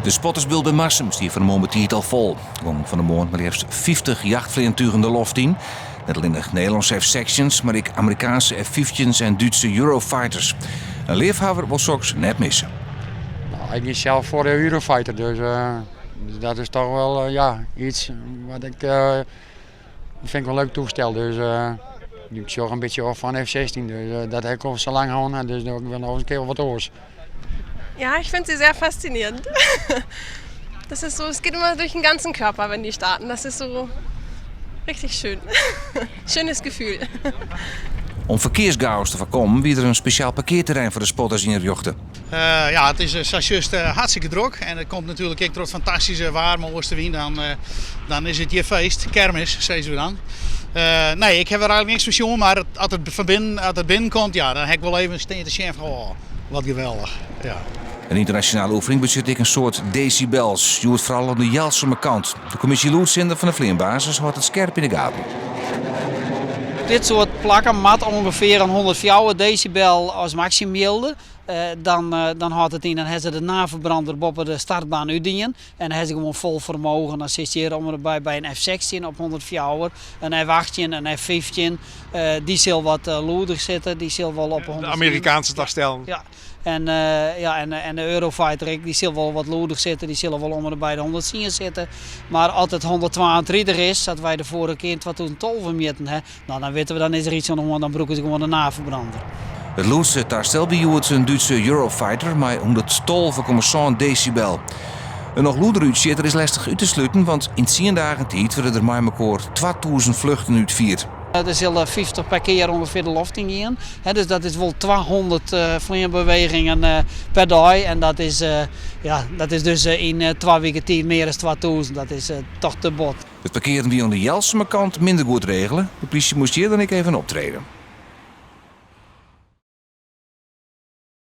De spottersbult by Marsum stie fan 'e moarn betiid al fol. Der gongen fan 'e moarn mar leafst 50 jachtfleantugen de loft yn. Net allinnich Nederlânske F-sechstjins, mar ek Amerikaanske F-fyftjins en Dútse Eurofighters. In leafhawwer wol soks net misse. Nou, ik gean sels foar de Eurofighter, dus dat is toch wel ja, iets wat ik vind ik wel leuk toestel. Dus ik sjoch in bytsje ôf fan F-16, dus dat ha ik al sa lang hân, dus ik wil noch in kear wat oars. Ja, ich finde sie sehr faszinierend. Das ist so, es geht immer durch den ganzen Körper, wenn die starten. Das ist so richtig schön. Schönes Gefühl. Om ferkearsgaos te foarkommen wie der in spesjaal parkearterrein foar de spotters ynrjochte. Ja, it is sa sjochst hartstikke drok en it komt natuerlik ek troch it fantastyske waarme oastewyn. Dan, dan is it hjir feest, kermis sizze we dan. Nee, ik ha der eigenlik niks fan sjoen, mar as it fan binnen, as it binnenkomt, ja, dan ha ik wol even stean te sjen fan oh, wat geweldich. Ja. In ynternasjonale oefening betsjut ek in soad desibels. Hjoed foaral oan de Jelsumer kant. De kommisje lûdshinder fan de fleanbasis hâldt it skerp yn de gaten. Dit soart plakken moat ûngefear in 104 desibel as maksimum jilde. Dan, dan hâldt it yn, dan ha se de naverbrander boppe de startbaan útdien en dan ha se gewoan fol fermogen. Dan sitst hjir om en by by in F-16 op 104, in F-18, in F-15. Dy sil wat lûder sitte, dy sil wol op de De Amerikaanse tastellen. Ja. En, ja, en de Eurofighter ek, dy sil wol wat lûder sitte, dy sille wol om en by de 110 sitte. Mar as it 132 is, sa't wy de foarige kear yn 2012 mjitten ha, no, dan witte we, dan is der iets oan de hân, dan brûke se gewoan de naverbrander. It lûdste tastel wie hjoed in Dútse Eurofighter mei 112,7 desibel. In noch lûdere útsjitter is lestich út te sluten, want yn tsien dagen tiid wurde der mei mekoar 2000 fluchten útfierd. Der sille 50 per kear ûngefear de loft yn gean. Dus dat is wol 200 fleanbewegingen per dei. En dat is, ja, dat is dus yn twa wike tiid mear as 2000. Dat is toch te bot. It parkearen wie oan de Jelsumer kant minder goed regele. De plysje moast hjir dan ek even optrede.